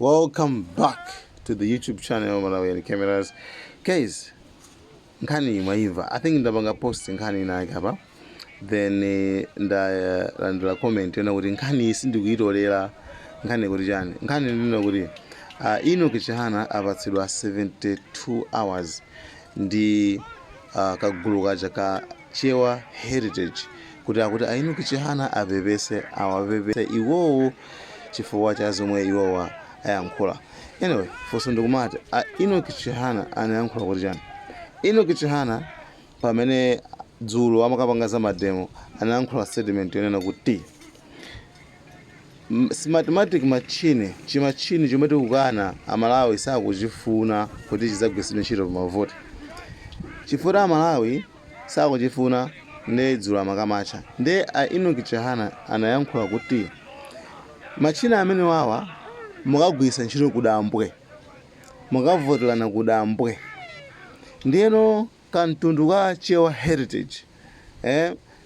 Welcome back to the YouTube channel Malawian Cameras. Guys, nkhani mwaimva. I think ndapanga post nkhani inayake apa, then ndalandira comment yona kuti nkhani iyi sindikuyitolera. Nkhani kuti chani? Nkhani ndino kuti Enoch Chihana apatsidwa 72 hours ndi kagulu kaja ka Chewa Heritage kuti akuti a Enoch Chihana apepese, awapepese iwowo chifukwa cha zomwe iwowa ayankhula. Anyway, funso ndikumati, a Enoch Chihana anayankhula kuti chani? Enoch Chihana pamene dzulo amakapanga za mademo anayankhula statement yonena kuti Smartmatic machine, chimachini chomwe tikukana, Amalawi sakuchifuna kuti chidzagwiritsidwe ntchito pamavoti chifukwa Amalawi sakuchifuna. Ndi dzulo amakamacha ndi a Enoch Chihana anayankhula kuti machina amene wawa mukagwiritsa ntchito kudambwe, mukavoterana kudambwe. Ndiyeno kamtundu ka Chewa Heritage,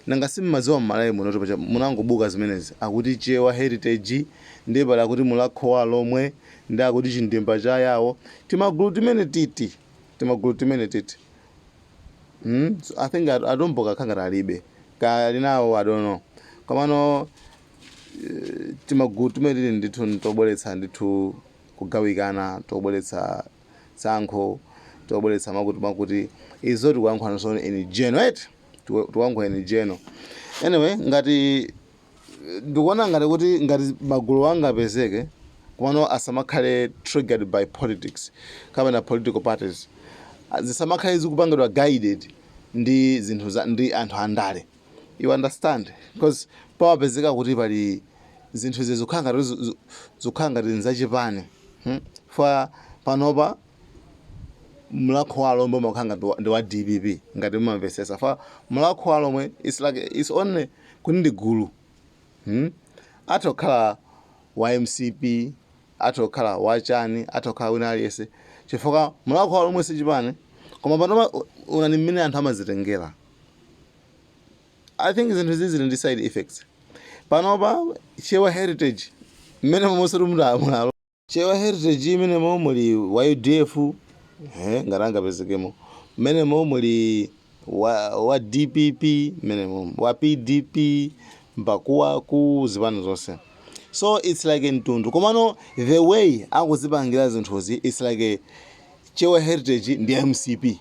nanga simmadziwa mmalawi muno kuti pacha munangobuka zimenezi, akuti Chewa Heritage, ndiye pali akuti Mulakho wa Lomwe, ndi akuti Chindimba cha Yawo, timagulu timene titi, timagulu timene titi. So I think atumbuka khangati alibe, kali nawo, I don't know. Komano timagulu timene tili ndithu tobweretsa ndithu kugawikana, tobweretsa tsankho, tobweretsa makuti makuti. Izo tikuyankhula so in general, right? Tikuyankhula in general. Anyway, ngati ndikuona ngati kuti ngati magulu anga apezeke, komano asamakhale triggered by politics kapena political parties, zisamakhale zikupangidwa guided ndi zinthu za ndi anthu andale, you understand? Because pawapezeka kuti pali zinthu izi zikukhala ngati nzachipani, Fa panopa Mulakho wa Lomwe umakhala ngati ndi wa DPP, ngati mumamvesesa. Fa Mulakho wa Lomwe, it's like it's only kuti ndi gulu, Atha kukhala wa MCP, atha kukhala wachani, atha kukhala wina aliyense, chifukwa Mulakho wa Lomwe sichipani. Koma panopa unani mmene anthu amazitengera. I think zinthu izi zili ndi side effects. Panopa Chewa Heritage mmene momwe mulalo Chewa Heritage, imenemo muli wa UDF, ngati angapezekemo mmenemo, muli wa DPP mmenemo, wa PDP, mbakuwaku, zipani zonse. So it's like mtundu. Komano the way akuzipangira zinthuzi, it's like a Chewa Heritage ndi MCP,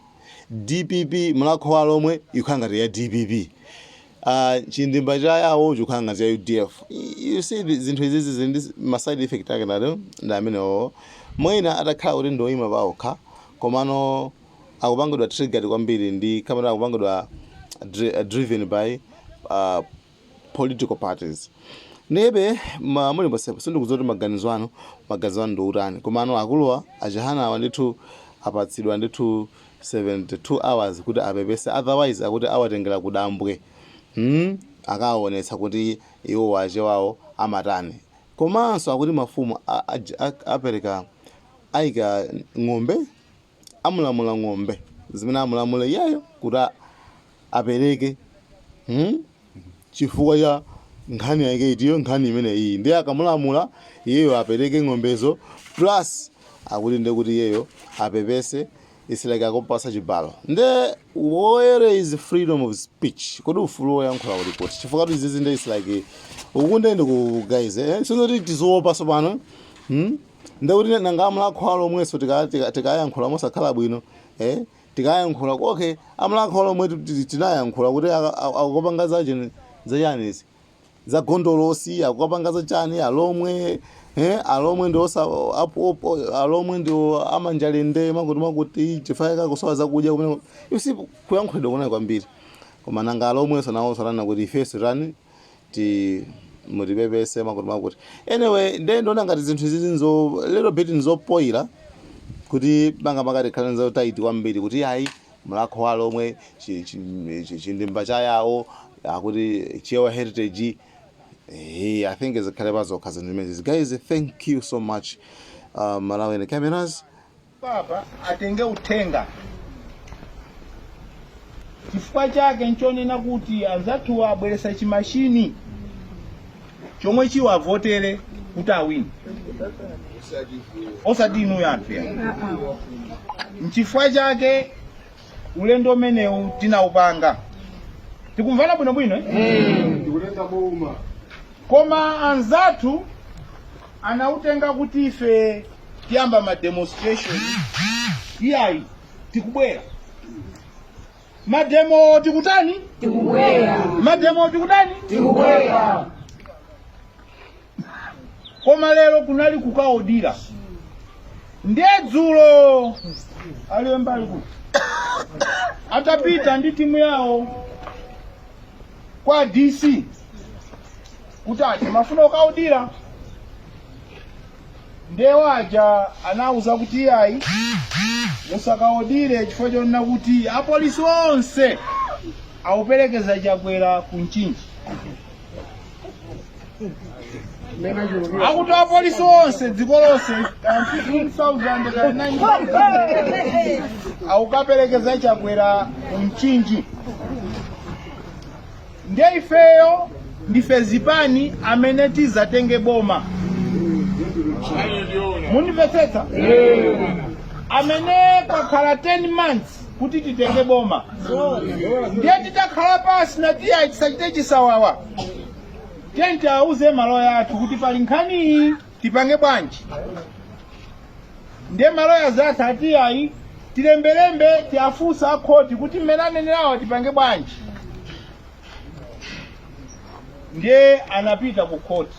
DPP. Mulakho wa Lomwe ikukhala ngati ya DPP, Chindimba cha Yawo chikukhala ngati ya UDF. You see, zinthu izizi zili ndi ma side effect ake nato ndi amenewo. Mwina atakhala kuti ndoyima paokha, komano akupangidwa triggered kwambiri ndi kapena akupangidwa driven by political parties. Ndebe muli posepo, sindikudziwa kuti maganizo anu ndi utani. Komano akuluwa aChihana awa ndithu apatsidwa ndithu 72 hours kuti apepese, otherwise akuti awatengera kudambwe, Akaonetsa kuti iwo achewawo amatani. Komanso akuti mafumu apereka, ayika ng'ombe, amulamula ng'ombe zimene amulamula iyeyo kuti apereke, Chifukwa cha nkhani yake itiyo, nkhani imene iyi. Ndiye akamulamula iyeyo apereke ng'ombezo, plus akuti ndiye kuti iyeyo apepese. It's like akupasa chibalo. Nde where is freedom of speech? Kodi ufulu woyankhula uli kuti? Chifukwa kuti izizi nde it's like ukunde ndi ku guys, sizoti tiziopa sopano, Ndekuti nanga aMulakho wa Lomwenso tikayankhula mosakhala bwino, tikayankhula, okay, aMulakho wa Lomwe tinayankhula kuti akupanga zachani, zachani izi za gondolosi, akukapanga zachani Alomwe, Alomwe ndi osa Alomwe ndi amanjalende, makuti makuti, chifukwa kakusowa zakudya kumene. You see, kuyankhulidwa kunali kwambiri. Koma nanga Alomwenso nawonso ananena kuti ifenso tani ti mutipepese, makuti makuti. Anyway, ndiye ndiona ngati zinthu izizi nzo little bit nzopoyira kuti makamaka tikhale nzo tight kwambiri kuti ayi, Mulakho wa Lomwe, Chindimba cha Yawo, akuti Chewa Heritage. Hey, I think zikhale pazokha zinthu zimenezi. Guys, thank you so much. Malawi Cameras. Papa atenge uthenga. Chifukwa chake nchonena kuti anzathuwa abweresa chimashini chomwe chiwavotere. Kuti awine, osati inuyo anthu ya. Nchifukwa chake ulendo umenewu tinawupanga. Tikumvana bwinobwino, eh? Koma anzathu anautenga kuti ife tiyamba ma demonstration. Iyayi, tikubwera mademo. Tikutani? Tikubwera. Mademo tikutani? Tikubwera. Koma lero kunali kukaodira. Ndiye dzulo aliwe mbali kuti atapita ndi timu yawo kwa DC kuti ati mafuna kukaodira, ndiye waja anawuza kuti iyayi, musakaodire, chifukwa chonena kuti apolisi onse auperekeza Chakwera ku Mchinji. Akuti apolisi onse dziko lonse, kaya 15,000 kaya 9,000, aukaperekeza Chakwera ku Mchinji. Ndiye ifeyo ndife zipani amene tizatenge boma, mundimvetsetsa? Amene kwakhala 10 months kuti titenge boma. Ndiye titakhala pasi natiya tisachite chisawawa, tiye tiauze maloya athu kuti pali nkhaniyi, tipange bwanji? Ndiye maloya athu atiyayi, tilembelembe, tiafunsa akhoti kuti mmene anenerawa tipange bwanji. Ndiye anapita ku khoti,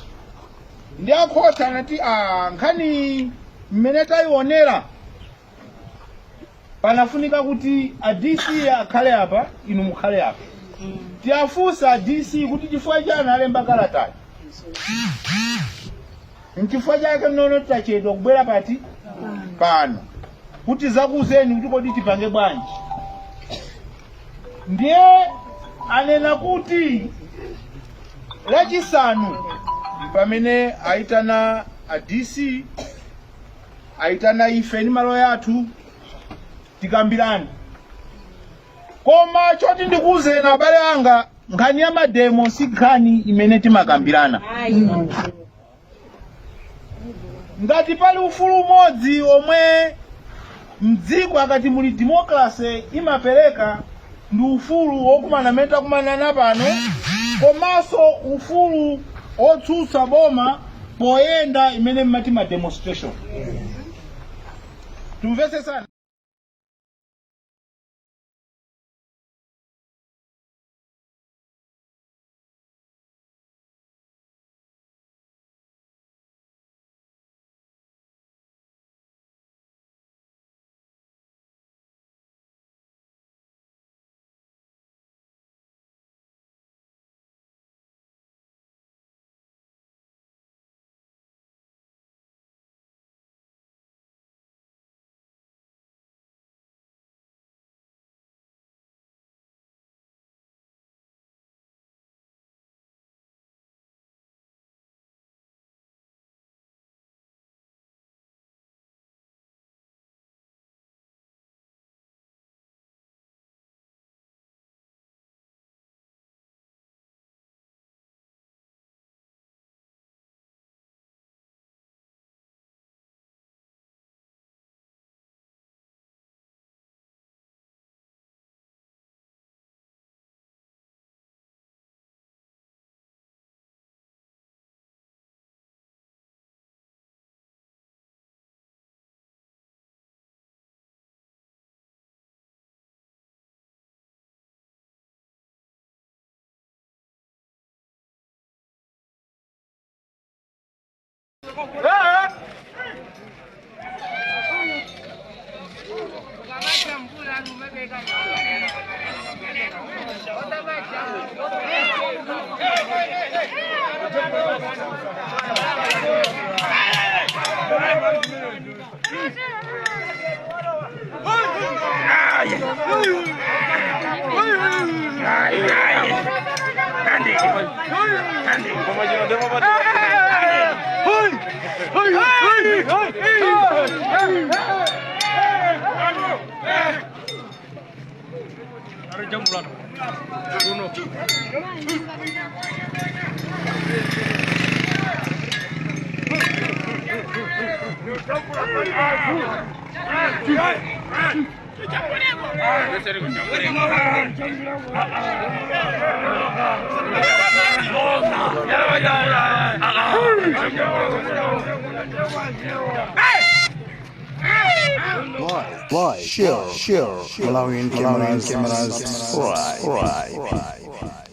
ndi akhoti anati a nkhani mmene tayionera panafunika kuti a DC akhale apa, inu mukhale apa, tiafunsa a DC kuti chifukwa chani alemba kalatayi. Nchifukwa chake nono tachedwa kubwera pati pano kuti zakuuzeni kuti kodi tipange bwanji. Ndiye anena kuti Lachisanu pamene aitana a DC, aitana ife ndi maloya athu, tikambirane. Koma choti ndikuwuzeni abale anga, nkhani ya mademo si nkhani imene timakambirana. Ngati pali ufulu umodzi omwe mdziko akati muli democracy imapereka, ndi ufulu wokumana amene takumanana pano, komanso ufulu otsutsa boma poyenda, imene mmati ma demonstration. Tumvetsetsana? Like, share, Malawian cameras, subscribe.